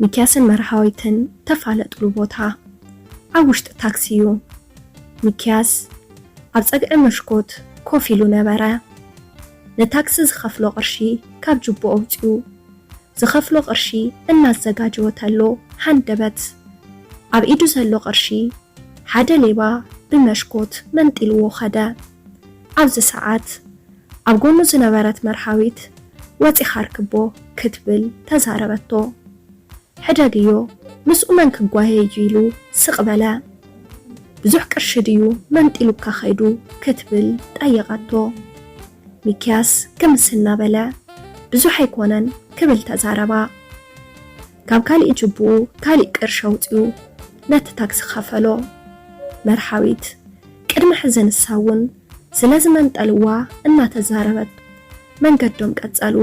ሚክያስን መርሃዊትን ተፋለጥሉ ቦታ ኣብ ውሽጢ ታክሲ እዩ። ሚክያስ ኣብ ጸግዒ መስኮት ኮፍ ኢሉ ነበረ። ንታክሲ ዝኸፍሎ ቅርሺ ካብ ጅቡ ኣውጺኡ ዝኸፍሎ ቅርሺ እናዘጋጀወ ተሎ ሃንደበት ኣብ ኢዱ ዘሎ ቅርሺ ሓደ ሌባ ብመስኮት መንጢልዎ ኸደ። ኣብዚ ሰዓት ኣብ ጎኑ ዝነበረት መርሃዊት "ወጺኻ ርክቦ" ክትብል ተዛረበቶ። "ሕደግዮ፣ ምስኡ መን ክጓየ እዩ?" ኢሉ ስቕ በለ። "ብዙሕ ቅርሺ ድዩ መንጢሉካ ኸይዱ?" ክትብል ጠየቐቶ። ሚክያስ ክምስ እናበለ "ብዙሕ ኣይኮነን" ክብል ተዛረባ። ካብ ካሊእ ጅቡኡ ካሊእ ቅርሺ ኣውጺኡ ነቲ ታክሲ ከፈሎ። መርሃዊት ቅድሚ ሕዚ ንሳ እውን ስለ ዝመንጠልዋ እናተዛረበት መንገዶም ቀጸሉ።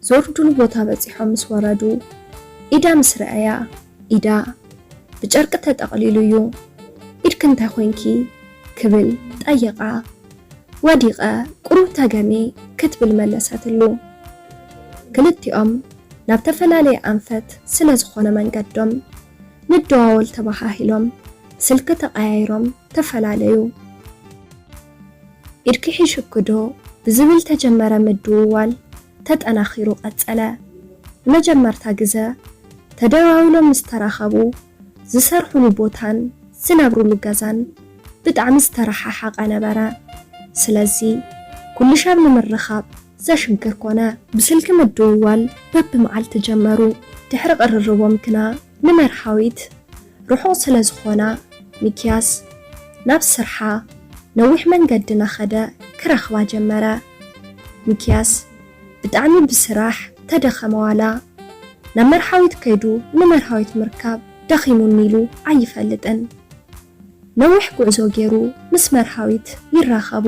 ዘውርዱሉ ቦታ በጺሖም ምስ ወረዱ፣ ኢዳ ምስ ረኣያ፣ "ኢዳ ብጨርቂ ተጠቕሊሉ እዩ፣ ኢድኪ እንታይ ኮይንኪ?" ክብል ጠየቓ። "ወዲቐ ቁሩብ ተገሜ" ክትብል መለሰትሉ። ክልቲኦም ናብ ተፈላለየ ኣንፈት ስለ ዝኾነ መንገዶም፣ "ንደዋወል" ተባሃሂሎም ስልኪ ተቐያይሮም ተፈላለዩ። "ኢድኪ ሒዙኪ ዶ?" ብዝብል ተጀመረ ምድውዋል ተጠናኺሩ ቀጸለ። ንመጀመርታ ግዘ ተደዋዊሎም ምስ ተራኸቡ፣ ዝሰርሑሉ ቦታን ዝነብሩሉ ገዛን ብጣዕሚ ዝተረሓሓቐ ነበረ። ስለዚ ኩሉሻብ ንምርኻብ ዘሽግር ኮነ። ብስልኪ ምድውዋል በብመዓልቲ ጀመሩ። ድሕሪ ቅርርቦም ግና ንመርሃዊት ርሑቕ ስለ ዝኾና፣ ሚክያስ ናብ ስርሓ ነዊሕ መንገዲ ናኸደ ክረኽባ ጀመረ። ሚክያስ ብጣዕሚ ብስራሕ ተደኸመ ዋላ ናብ መርሃዊት ከይዱ ንመርሃዊት ምርካብ ደኺሙኒ ኢሉ ኣይፈልጥን። ነዊሕ ጉዕዞ ገይሩ ምስ መርሃዊት ይራኸቡ።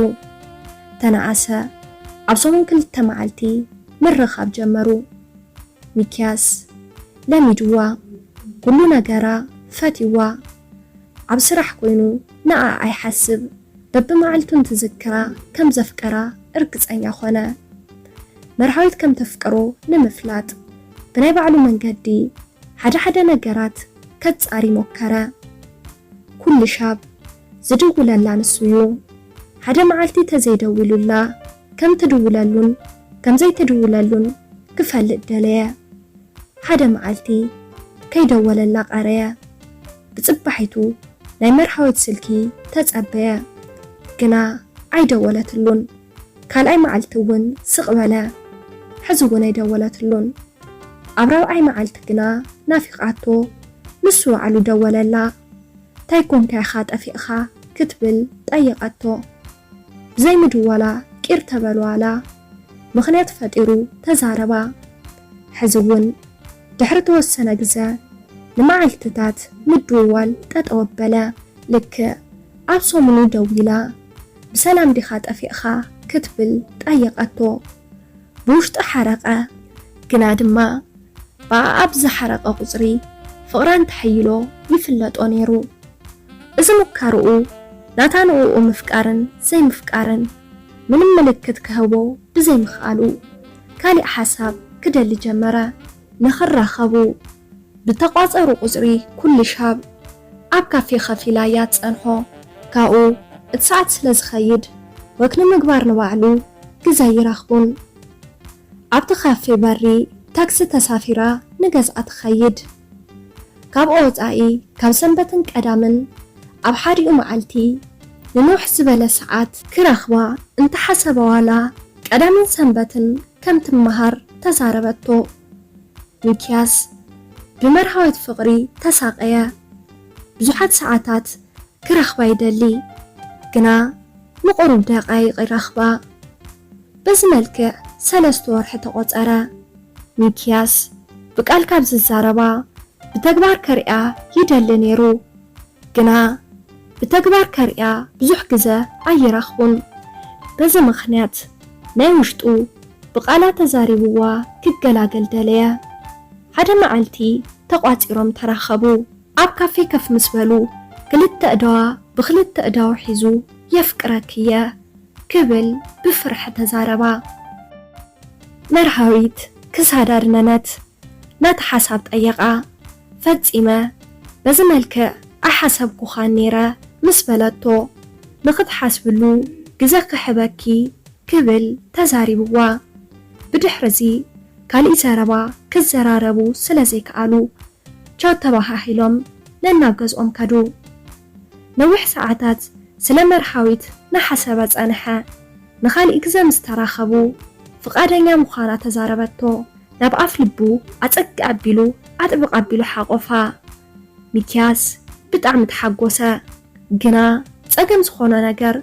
ተነኣሰ። ኣብ ሰሙን ክልተ መዓልቲ ምርኻብ ጀመሩ። ሚክያስ ለሚድዋ፣ ኩሉ ነገራ ፈትይዋ። ኣብ ስራሕ ኮይኑ ንኣ ኣይሓስብ፣ በብመዓልቱ እንትዝክራ ከም ዘፍቀራ እርግጸኛ ኮነ። መርሃዊት ከም ተፍቅሮ ንምፍላጥ ብናይ ባዕሉ መንገዲ ሓደ ሓደ ነገራት ከጻሪ ሞከረ። ኩሉ ሻብ ዝድውለላ ንሱ እዩ። ሓደ መዓልቲ ተዘይደዊሉላ ከም ትድውለሉን ከም ዘይትድውለሉን ክፈልጥ ደለየ። ሓደ መዓልቲ ከይደወለላ ቀረየ። ብጽባሒቱ ናይ መርሃዊት ስልኪ ተጸበየ፣ ግና ኣይደወለትሉን። ካልኣይ መዓልቲ እውን ስቕ በለ፣ ሕዚ እውን ኣይደወለትሉን። ኣብ ራብዓይ መዓልቲ ግና ናፊቓቶ፣ ንሱ ባዕሉ ደወለላ። "ታይ ኮንካ ኢኻ ጠፊእኻ?" ክትብል ጠየቐቶ። ብዘይ ምድዋላ ቂር ተበልዋላ ምኽንያት ፈጢሩ ተዛረባ። ሕዚ እውን ድሕሪ ተወሰነ ግዘ ንመዓልትታት ምድውዋል ጠጠው ኣበለ። ልክዕ ኣብ ሰሙኑ ደዊላ፣ "ብሰላም ዲኻ ጠፊእኻ?" ክትብል ጠየቐቶ። ብውሽጡ ሓረቐ፣ ግና ድማ ብኣ ኣብ ዝሓረቐ ቁጽሪ ፍቕራ እንተሐይሎ ይፍለጦ ነይሩ። እዚ ሙካርኡ ናታ ንእኡ ምፍቃርን ዘይምፍቃርን ምንም ምልክት ክህቦ ብዘይምኽኣሉ፣ ካሊእ ሓሳብ ክደሊ ጀመረ። ንኽራኸቡ ብተቋጸሩ ቁጽሪ ኩሉ ሻብ ኣብ ካፌ ከፊላ እያ ትጸንሖ። ካብኡ እቲ ሰዓት ስለ ዝኸይድ ወክ ንምግባር ንባዕሉ ግዘ ኣይረኽቡን። ኣብቲ ካፌ በሪ ታክሲ ተሳፊራ ንገዝኣ ትኸይድ። ካብኡ ወጻኢ ካብ ሰንበትን ቀዳምን ኣብ ሓዲኡ መዓልቲ ንንውሕ ዝበለ ሰዓት ክረኽባ እንተሓሰበ ዋላ ቀዳምን ሰንበትን ከም ትመሃር ተዛረበቶ። ሚክያስ ብመርሃዊት ፍቕሪ ተሳቐየ። ብዙሓት ሰዓታት ክረኽባ ይደሊ፣ ግና ንቑሩብ ደቓይቕ ይረኽባ። በዚ መልክዕ ሰለስተ ወርሒ ተቖጸረ። ሚክያስ ብቃል ካብ ዝዛረባ ብተግባር ከርእያ ይደሊ ነይሩ፣ ግና ብተግባር ከርእያ ብዙሕ ግዘ ኣይረኽቡን። በዚ ምኽንያት ናይ ውሽጡ ብቃላ ተዛሪብዋ ክገላገል ደለየ። ሓደ መዓልቲ ተቋጺሮም ተራኸቡ። ኣብ ካፌ ከፍ ምስ በሉ፣ ክልተ እደዋ ብክልተ እዳው ሒዙ "የፍቅረክየ" ክብል ብፍርሒ ተዛረባ። መርሃዊት ክሳዳ ድነነት። ነቲ ሓሳብ ጠየቓ። ፈጺመ በዚ መልክዕ ኣይሓሰብኩኻን ነይረ ምስ በለቶ፣ ንኽትሓስብሉ ግዘ ክሕበኪ ክብል ተዛሪብዋ። ብድሕርዚ ካሊእ ዘረባ ክዘራረቡ ስለ ዘይከኣሉ ቻው ተባሃሂሎም ነናብ ገዝኦም ከዱ። ነዊሕ ሰዓታት ስለ መርሃዊት ናሓሰበ ጸንሐ። ንኻሊእ ግዘ ምስ ተራኸቡ ፍቓደኛ ምዃና ተዛረበቶ። ናብ ኣፍ ልቡ ኣጸግ ኣቢሉ ኣጥብቕ ኣቢሉ ሓቖፋ። ሚክያስ ብጣዕሚ ተሓጎሰ። ግና ጸገም ዝኾኖ ነገር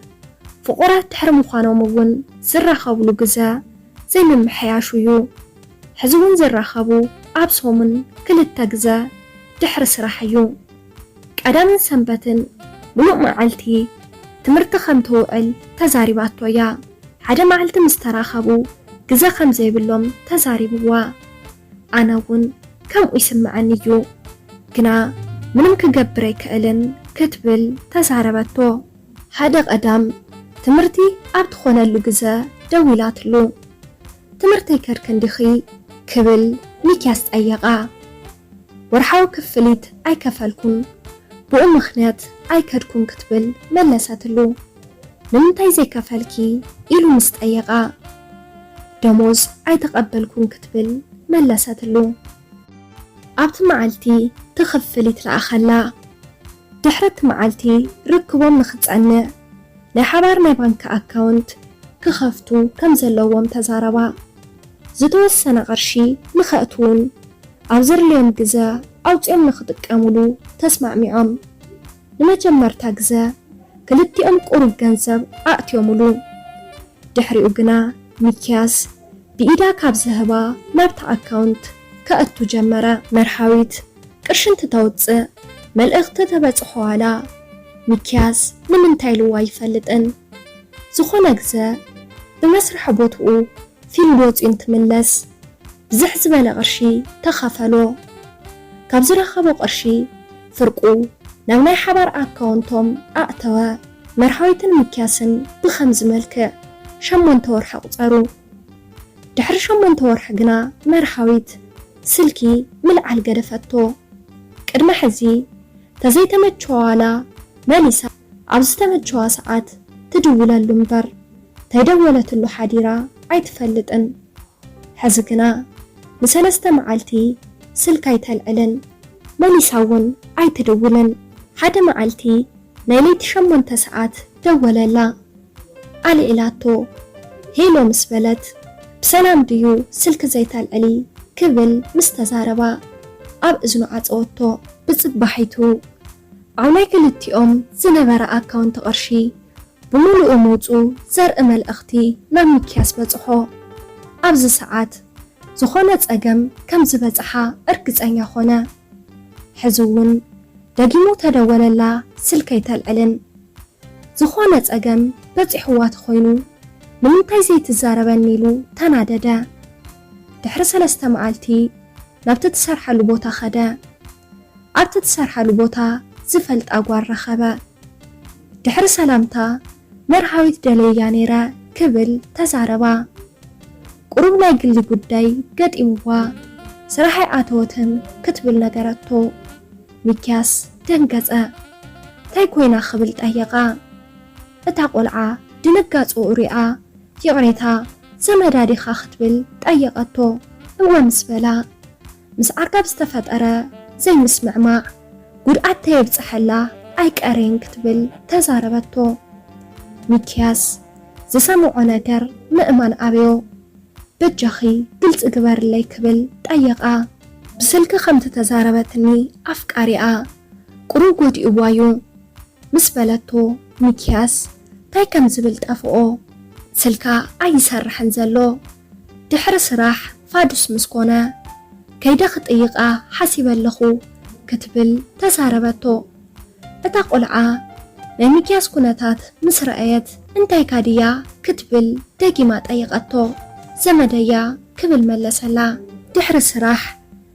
ፍቑራት ድሕሪ ምዃኖም እውን ዝራኸብሉ ግዘ ዘይምምሕያሹ እዩ። ሕዚ እውን ዝራኸቡ ኣብ ሰሙን ክልተ ግዘ ድሕሪ ስራሕ እዩ። ቀዳምን ሰንበትን ምሉእ መዓልቲ ትምህርቲ ከም ትውዕል ተዛሪባቶ እያ። ሓደ መዓልቲ ምስ ተራኸቡ ግዘ ከም ዘይብሎም ተዛሪብዋ። ኣነ እውን ከምኡ ይስምዐኒ እዩ፣ ግና ምንም ክገብር ኣይክእልን ክትብል ተዛረበቶ። ሓደ ቀዳም ትምህርቲ ኣብ ትኾነሉ ግዘ ደዊላትሉ። ትምህርቲ ኣይከድክን ዲኺ ክብል ሚክያስ ጠየቓ። ወርሓዊ ክፍሊት ኣይከፈልኩን፣ ብኡ ምኽንያት ኣይከድኩን ክትብል መለሰትሉ። ንምንታይ ዘይከፈልኪ ኢሉ ምስ ጠየቓ፣ ደሞዝ ኣይተቐበልኩን ክትብል መለሰትሉ። ኣብቲ መዓልቲ ትኽፍሊት ለኣኸላ። ድሕሪ እቲ መዓልቲ ርክቦም ንኽጸንዕ ናይ ሓባር ናይ ባንክ ኣካውንት ክኸፍቱ ከም ዘለዎም ተዛረባ። ዝተወሰነ ቅርሺ ንኸእትዉን ኣብ ዘድልዮም ግዘ ኣውጺኦም ንኽጥቀሙሉ ተስማዕሚዖም። ንመጀመርታ ግዘ ክልቲኦም ቁሩብ ገንዘብ ኣእትዮምሉ። ድሕሪኡ ግና ሚክያስ ብኢዳ ካብ ዝህባ ናብታ ኣካውንት ከእቱ ጀመረ። መርሃዊት ቅርሺ እንትተውፅእ መልእኽቲ ተበፅሖ ዋላ ሚክያስ ንምንታይ ኢልዋ ኣይፈልጥን። ዝኾነ ግዘ ብመስርሒ ቦትኡ ፊልድ ወፂኡ እንትምለስ ብዝሕ ዝበለ ቅርሺ ተኸፈሎ። ካብ ዝረኸቦ ቅርሺ ፍርቁ ናብ ናይ ሓባር ኣካውንቶም ኣእተወ። መርሃዊትን ሚክያስን ብኸምዚ መልክዕ ሸሞንተ ወርሒ ኣቑፀሩ። ድሕሪ ሸሞንተ ወርሒ ግና መርሃዊት ስልኪ ምልዓል ገደፈቶ። ቅድሚ ሕዚ ተዘይተመቸዋ ዋላ መሊሳ ኣብ ዝተመቸዋ ሰዓት ትድውለሉ እምበር ተይደወለትሉ ሓዲራ ኣይትፈልጥን። ሕዚ ግና ንሰለስተ መዓልቲ ስልኪ ኣይተልዕልን፣ መሊሳ እውን ኣይትድውልን። ሓደ መዓልቲ ናይ ለይቲ ሸሞንተ ሰዓት ደወለላ። ኣልዒላቶ። ሄሎ ምስ በለት፣ ብሰላም ድዩ ስልኪ ዘይተልዕሊ ክብል ምስ ተዛረባ ኣብ እዝኑ ዓጸወቶ። ብጽባሒቱ ኣብ ናይ ክልቲኦም ዝነበረ ኣካውንት ቅርሺ ብምሉኡ ምውጹ ዘርኢ መልእኽቲ ናብ ሚክያስ በጽሖ። ኣብዚ ሰዓት ዝኾነ ጸገም ከም ዝበጽሓ እርግጸኛ ኾነ። ሕዚ እውን ደጊሙ ተደወለላ፣ ስልከይ ተልዕልን። ዝኾነ ጸገም በጺሕዋ ተኾይኑ ንምንታይ ዘይትዛረበኒ ኢሉ ተናደደ። ድሕሪ ሰለስተ መዓልቲ ናብቲ ትሰርሓሉ ቦታ ኸደ። ኣብቲ ትሰርሓሉ ቦታ ዝፈልጣ ጓል ረኸበ። ድሕሪ ሰላምታ መርሃዊት ደለያ ነይረ ክብል ተዛረባ። ቁሩብ ናይ ግሊ ጉዳይ ገጢምዋ ስራሕ ኣይኣተወትን ክትብል ነገረቶ። ሚክያስ ደንገጸ። እንታይ ኮይና ክብል ጠየቓ። እታ ቆልዓ ድንጋጽኡ ሪኣ ይቕሬታ ዘመዳ ዲኻ ክትብል ጠየቐቶ። እወ ምስ በላ ምስ ዓርካ ብዝተፈጠረ ዘይምስምዕማዕ ጉድኣት ተየብፅሐላ ኣይቀሬን ክትብል ተዛረበቶ። ሚክያስ ዝሰምዖ ነገር ምእማን ኣብዮ። በጃኺ ግልፂ ግበርለይ ክብል ጠየቓ። ብስልኪ ከምቲ ተዛረበትኒ ኣፍቃሪኣ ቁሩብ ጎዲእዋ እዩ ምስ በለቶ፣ ሚክያስ ታይ ከም ዝብል ጠፍኦ። ስልካ ኣይሰርሕን ዘሎ። ድሕሪ ስራሕ ፋዱስ ምስ ኮነ፣ ከይደ ክጥይቓ ሓሲበ ኣለኹ ክትብል ተዛረበቶ። እታ ቆልዓ ናይ ሚክያስ ኩነታት ምስ ረኣየት፣ እንታይካ ድያ ክትብል ደጊማ ጠየቐቶ። ዘመደያ ክብል መለሰላ። ድሕሪ ስራሕ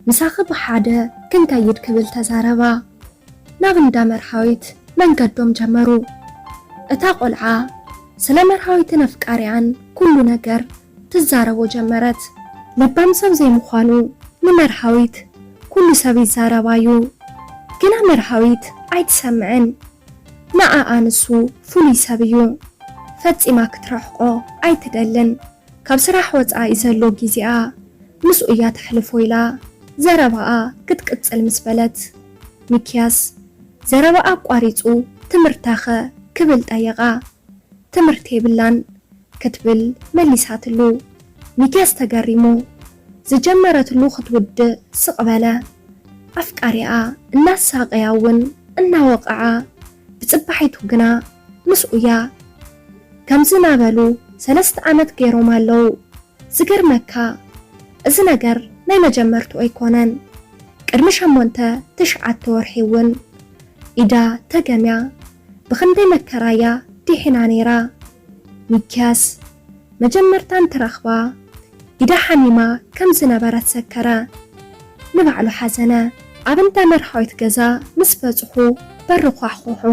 ምሳኺ ብሓደ ክንከይድ ክብል ተዛረባ። ናብ እንዳ መርሃዊት መንገዶም ጀመሩ። እታ ቆልዓ ስለ መርሃዊትን ኣፍቃሪኣን ኩሉ ነገር ትዛረቦ ጀመረት። ለባም ሰብ ዘይምዃኑ ንመርሃዊት ኩሉ ሰብ ይዛረባ'ዩ፣ ግና መርሃዊት ኣይትሰምዕን። ንዓኣ ንሱ ፍሉይ ሰብ እዩ። ፈጺማ ክትረሕቖ ኣይትደልን። ካብ ስራሕ ወጻኢ ዘሎ ግዜኣ ምስኡ እያ ተሕልፎ ኢላ ዘረባኣ ክትቅጽል ምስ በለት፣ ሚክያስ ዘረባኣ ኣቋሪጹ፣ ትምህርታኸ ክብል ጠየቓ። ትምህርቲ የብላን ክትብል መሊሳትሉ። ሚክያስ ተገሪሙ፣ ዝጀመረትሉ ክትውድእ ስቕ በለ። ኣፍቃሪኣ እናሳቐያ እውን እናወቕዓ፣ ብጽባሒቱ ግና ምስኡያ ከምዚ ናበሉ ሰለስተ ዓመት ገይሮም ኣለዉ። ዝገርመካ፣ እዚ ነገር ናይ መጀመርቱ ኣይኮነን። ቅድሚ ሸሞንተ ትሽዓተ ወርሒ እውን ኢዳ ተገምያ ብኽንደይ መከራያ ዲሒና ነይራ። ሚክያስ መጀመርታ እንትረኽባ ኢዳ ሓሚማ ከም ዝነበረት ዘከረ። ንባዕሉ ሓዘነ። ኣብ እንዳ መርሃዊት ገዛ ምስ በጽሑ በሪ ኳሕኾሑ።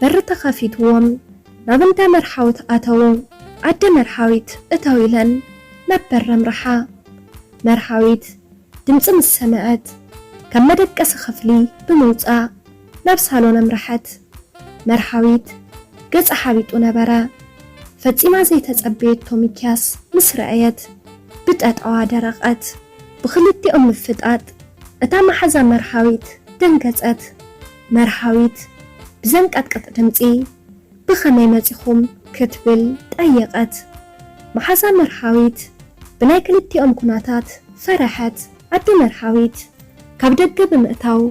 በሪ ተኸፊትዎም ናብ እንዳ መርሃዊት ኣተዉ። ኣደ መርሃዊት እተው ኢለን ናብ በሪ ኣምርሓ። መርሃዊት ድምጺ ምስ ሰምዐት ካብ መደቀሲ ክፍሊ ብምውጻእ ናብ ሳሎን ኣምርሐት። መርሃዊት ገጻ ሓቢጡ ነበረ። ፈጺማ ዘይተጸበየቶ ሚክያስ ምስ ረኣየት ብጠጠዋ ደረቐት። ብኽልቲኦም ምፍጣጥ እታ መሓዛ መርሃዊት ደንገጸት። መርሃዊት ብዘንቀጥቅጥ ድምጺ ብኸመይ መጺኹም? ክትብል ጠየቐት። መሓዛ መርሃዊት ብናይ ክልቲኦም ኩነታት ፈረሐት። ኣደ መርሃዊት ካብ ደገ ብምእታው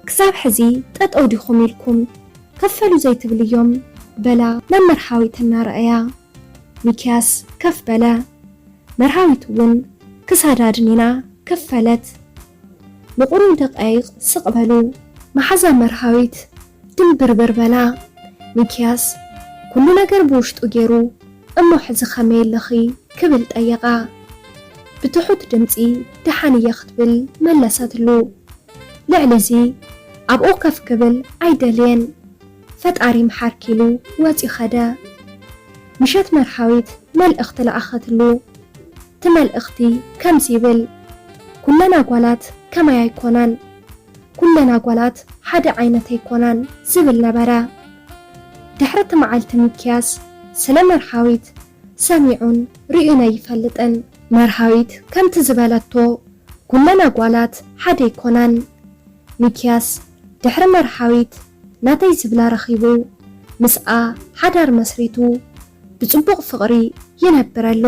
ክሳብ ሕዚ ጠጠው ዲኹም ኢልኩም ከፈሉ ዘይትብልዮም? በላ ናብ መርሃዊት እናረኣያ። ሚክያስ ከፍ በለ። መርሃዊት እውን ክሳዳ ኣድኒና ከፈለት። ንቑሩብ ደቃይቕ ስቕ በሉ። መሓዛ መርሃዊት ድንብርብር በላ። ሚክያስ ኩሉ ነገር ብውሽጡ ገይሩ እሞ ሕዚ ከመይ ኣለኺ ክብል ጠየቓ። ብትሑት ድምጺ ደሓን እየ ክትብል መለሰትሉ። ልዕሊ እዚ ኣብኡ ከፍ ክብል ኣይደልየን። ፈጣሪ ምሓርኪ ኢሉ ወጺኡ ኸደ። ምሸት መርሃዊት መልእኽቲ ለኣኸትሉ። እቲ መልእኽቲ ከምዚ ይብል፣ ኩለን ኣጓላት ከማይ ኣይኮናን፣ ኩለን ኣጓላት ሓደ ዓይነት ኣይኮናን ዝብል ነበረ። ድሕሪ እቲ መዓልቲ ሚክያስ ስለ መርሃዊት ሰሚዑን ርእዩን ኣይፈልጥን። መርሃዊት ከምቲ ዝበለቶ ኩለን ኣጓላት ሓደ ኣይኮናን። ሚክያስ ድሕሪ መርሃዊት ናተይ ዝብላ ረኺቡ ምስኣ ሓዳር መስሪቱ ብጽቡቕ ፍቕሪ ይነብር ኣሎ።